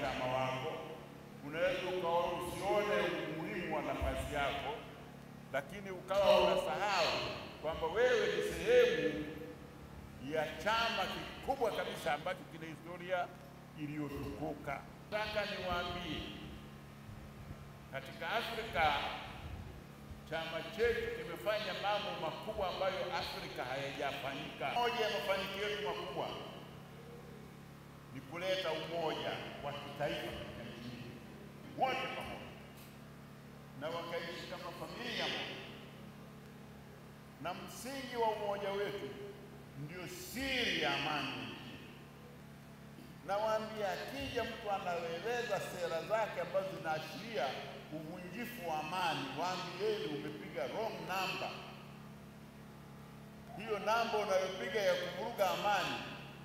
Wanachama wako, unaweza ukawa usione umuhimu wa nafasi yako, lakini ukawa unasahau kwamba wewe ni sehemu ya chama kikubwa kabisa ambacho kina historia iliyotukuka. Nataka niwaambie, katika Afrika chama chetu kimefanya mambo makubwa ambayo Afrika hayajafanyika. Moja ya mafanikio yetu makubwa ni kuleta umoja wa kitaifa katika nchi hii, wote pamoja, na wakaishi kama familia moja. Na msingi wa umoja wetu ndio siri ya amani nchini. Nawaambia, akija mtu anaeleza sera zake ambazo zinaashiria uvunjifu wa amani, waambieni umepiga wrong number. Hiyo namba unayopiga ya kuvuruga amani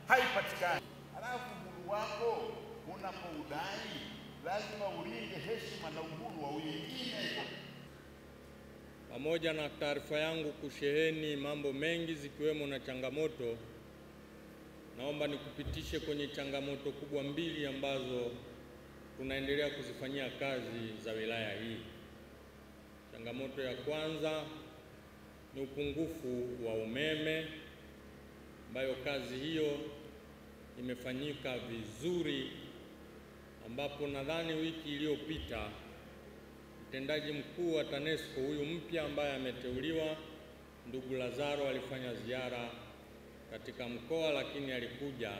haipatikani. Halafu uhuru wako unapoudai lazima ulinde heshima na uhuru wa wengine. Pamoja na taarifa yangu kusheheni mambo mengi zikiwemo na changamoto, naomba nikupitishe kwenye changamoto kubwa mbili ambazo tunaendelea kuzifanyia kazi za wilaya hii. Changamoto ya kwanza ni upungufu wa umeme, ambayo kazi hiyo imefanyika vizuri, ambapo nadhani wiki iliyopita mtendaji mkuu wa TANESCO huyu mpya ambaye ameteuliwa, ndugu Lazaro, alifanya ziara katika mkoa, lakini alikuja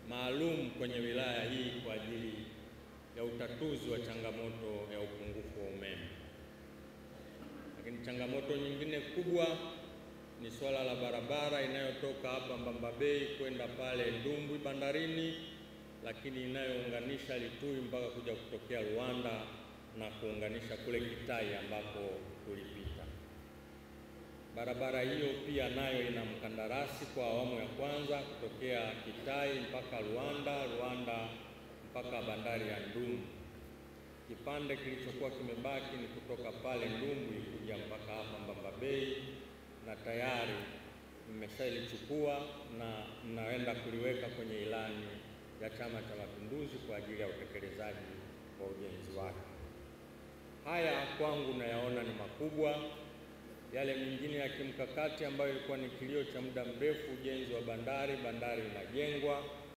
maalum kwenye wilaya hii kwa ajili ya utatuzi wa changamoto ya upungufu wa umeme. Lakini changamoto nyingine kubwa ni swala la barabara inayotoka hapa Mbamba Bay kwenda pale Ndumbwi bandarini, lakini inayounganisha Litui mpaka kuja kutokea Rwanda na kuunganisha kule Kitai ambapo tulipita. Barabara hiyo pia nayo ina mkandarasi kwa awamu ya kwanza kutokea Kitai mpaka Rwanda, Rwanda mpaka bandari ya Ndumbwi. Kipande kilichokuwa kimebaki ni kutoka pale Ndumbwi kuja mpaka hapa Mbamba Bay, na tayari mmeshalichukua na mnaenda kuliweka kwenye ilani ya Chama cha Mapinduzi kwa ajili ya utekelezaji wa ujenzi wake. Haya kwangu nayaona ni makubwa. Yale mengine ya kimkakati ambayo ilikuwa ni kilio cha muda mrefu, ujenzi wa bandari, bandari inajengwa.